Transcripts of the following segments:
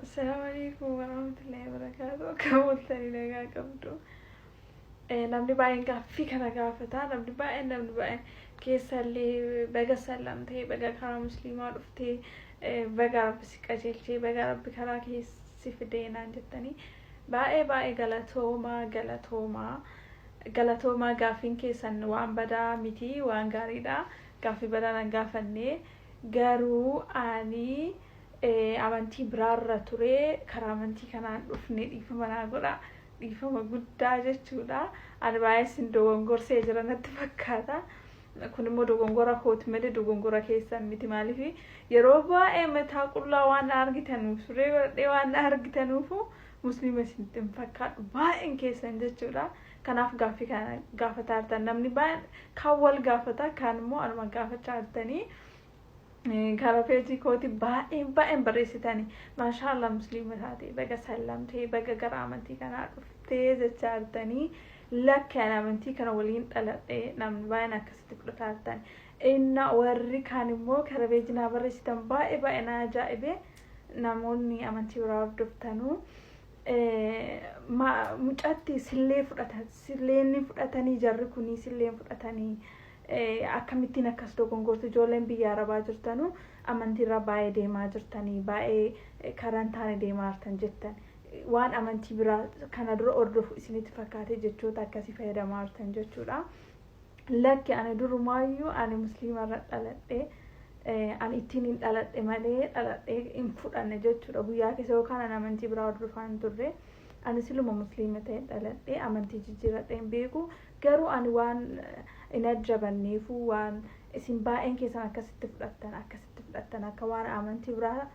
Assalaamu alaikum warahmatullahi wabarakatuh. Akkam ooltanii, nagaa qabdu? Namni baay'een gaaffii kana gaafata. Namni baay'een keessallee baga sallamtee, baga karaa musliimaa dhuftee, baga Rabbi si qajeelchee, baga Rabbi karaa keessi fidee naan jettanii, baay'ee baay'ee galatoomaa, galatoomaa, galatoomaa. Gaaffiin keessan waan badaa miti, waan gaariidha. Gaaffii badaa nan gaafannee, garuu ani amantii biraarra ture, karaa amantii kanaan dhufne. Dhiifama naa godha, dhiifama guddaa jechuudha. Ani baay'ee sin dogongorsee jira natti fakkaata. Kun immoo dogongora kooti malee dogongora keessan miti. Maaliif yeroo baay'ee mataa qullaa waan na argitanuuf, surree godhadhee waan na argitanuufu musliima isinitti hin fakkaadhu baay'een keessan jechuudha. Kanaaf gaaffii kana gaafataa jirtan. Namni baay'een kaan wal gaafata, kaan immoo anuma gaafachaa jirtanii. Karaa peejii kooti baay'een baay'een barreessitanii, maashaallah, musliima taate, baga sallamtee, baga gara amantii kanaa dhuftee jechaa jirtanii. Lakki, ani amantii kana waliin dhaladhe. Namni baay'een akkasitti fudhataa jirtan. Inna warri kaan immoo karaa peejii naa barreessitan baay'ee baay'ee na ajaa'ibe. Namoonni amantii biraa hordoftanuu mucatti sillee fudhatan, silleen fudhatanii, jarri kunii silleen fudhatanii akkamittiin akkas dogongortu? Ijoolleen biyya arabaa jirtanu amantiirra baay'ee deemaa jirtanii, baay'ee karaa hin taane deemaa jirtan jettan, waan amantii biraa kana dura hordofu isinitti fakkaate jechoota akkasii fayyadamaa jirtan jechuudha. Lakki, ani durumaayyuu ani musliimarra dhaladhe. Ani ittiin hin dhaladhe malee dhaladhee hin fudhanne jechuudha. Guyyaa keessa yookaan ani amantii biraa hordofaa hin turre. Ani siluma musliima ta'e dhaladhe, amantii jijjiiradhee hin beeku. Garuu ani waan hin ajjabanneefu waan isin baay'een keessan akkasitti fudhattan, akka waan amantii biraa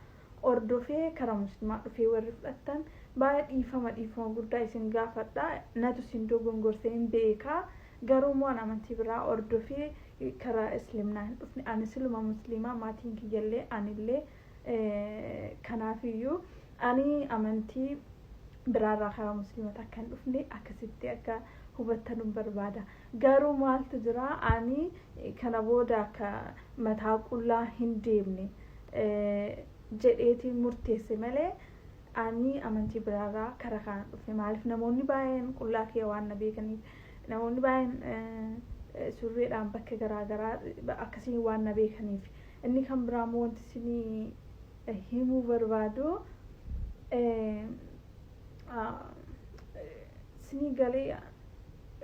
hordofee karaa musliimaa dhufee warri fudhattan, baay'ee dhiifama, dhiifama guddaa isin gaafadha. Natu isin dogongorsee hin beekaa, garuu immoo ani amantii biraa hordofee karaa isliimnaa hin dhufne. Ani siluma musliimaa, maatiin kiyyallee, anillee. Kanaafiyyuu ani amantii biraarraa karaa musliimota akka hin dhufne akkasitti akka hubattanuu barbaada. Garuu maaltu jira, ani kana booda akka mataa qullaa hin deemne jedheetiin murteesse malee ani amantii biraarraa karaa kana dhufne. Maaliif namoonni baay'een qullaa kee waan na beekaniif, namoonni baay'een surreedhaan bakka garaagaraa akkasiin waan na beekaniif. Inni kan biraa immoo wanti isinii himuu barbaadu, isinii galee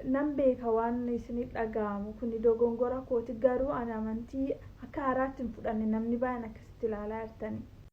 nan beeka, waan isinii dhaga'amu kuni dogongora kooti, garuu ani amantii akka haaraatti hin fudhanne. Namni baay'een akkasitti ilaalaa jirtani.